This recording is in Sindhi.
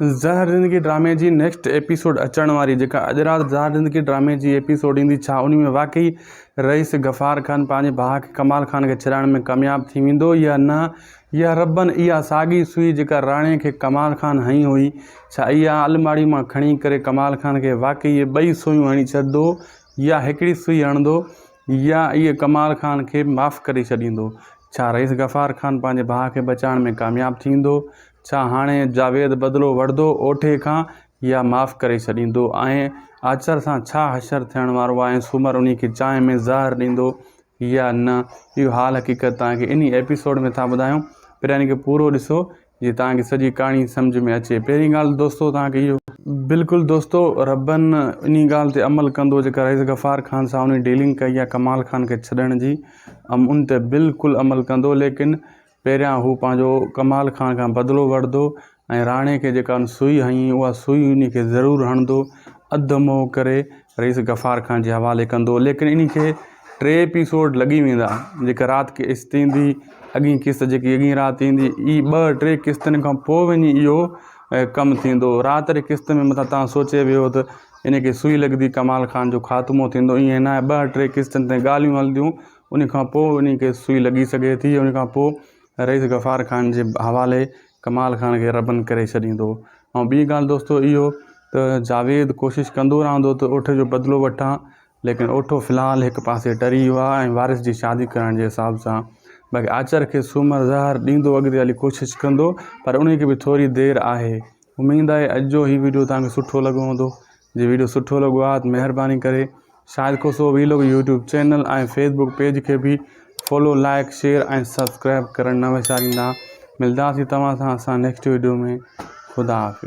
زهر زندگي ڊرامي جي نيڪسٽ ايپيسوڊ اچڻ واري جيڪا اڄ رات زهر زندگي ڊرامي جي ايپيسوڊ ايندي ڇا انهي ۾ واقعي رئيس غفار خان پنهنجي ڀاء کي ڪمال خان کي ڇڏائڻ ۾ ڪامياب ٿي ويندو يا نه يا ربن اها ساڳي سوئي جيڪا راڻي کي ڪمال خان هنئي هئي ڇا اها الماڙي مان کڻي ڪري ڪمال خان کي واقعي اهي ٻئي سوئيون هڻي ڇڏندو يا هڪڙي سوئي هڻندو يا اهي ڪمال خان کي معاف ڪري ڇڏيندو ڇا رئيس غفار خان پنهنجي ڀاء کي بچائڻ ۾ ڪامياب ٿيندو ڇا هاڻي جاويد بدلو وٺندو اوٺي کان يا معاف ڪري ڇڏيندو ۽ آچر سان ڇا حشر ٿيڻ وارو آهي ۽ سومر انهي کي چانهه ۾ زهر ڏيندو يا نه اهو حال حقيقت توهان کي انهي ايپيسوڊ ۾ ٿا ٻڌايون پهريان ان کي پورو ڏسو جي توهان کي سڄي ڪهاڻي سمجهه ۾ اچي پهرين ڳالهه دوستو توهان کي اهو بلڪل دوستو ربن انهي ڳالهه تي عمل ڪندو جيڪا رئيس غفار خان سان انهي ڊيلنگ ڪئي آهي ڪمال خان کي ڇڏڻ جي ان تي بلڪل عمل ڪندو ليڪن پهريان هو پنهنجو ڪمال خان کان بدلو وٺندو ۽ راڻي کي جيڪا ان سوئي هنئي اها سوئي انهي کي ضرور هڻندو اڌ مئو ڪري رئيس غفار خان جي حوالي ڪندو ليڪن انهي کي ٽي ايپيسوڊ لڳي ويندا جيڪا رات قسط ايندي اڳين قسط جيڪي اڳين رات ايندي اي ٻه ٽي قسطن کان پوء وڃي اهو ڪم ٿيندو رات جي قسط ۾ متان تان سوچي ويهو ته ان کي سوئي لڳندي ڪمال خان جو خاتمو ٿيندو ائين ناهي ٻه ٽي قسطن تائين ڳالهيون هلنديون ان کان پوء ان کي سوئي لڳي سگهي ٿي ان کان پوء رئيس غفار خان جي حوالي ڪمال خان کي ربن ڪري ڇڏيندو ۽ ٻي ڳالهه دوستو اهو ته جاويد ڪوشش ڪندو رهندو ته اوٺي جو بدلو وٺان ليڪن اوٺو في الحال هڪ پاسي ٽري ويو آهي ۽ وارث جي شادي ڪرڻ جي حساب سان باقي آچر کي سومر زهر ڏيندو اڳتي هلي ڪوشش ڪندو پر ان کي به ٿوري دير آهي اميد آهي اڄ جو هي ويڊيو توهان کي سٺو لڳو هوندو جي ويڊيو سٺو لڳو آهي ته مهرباني ڪري Shahid Khoso vlog YouTube channel ۽ Facebook page کي به فالو لائڪ شيئر ۽ سبسڪرائب ڪرڻ نه وساريندا ملداسين توهان سان اسان نيڪسٽ ويڊيو ۾ خدا حافظ.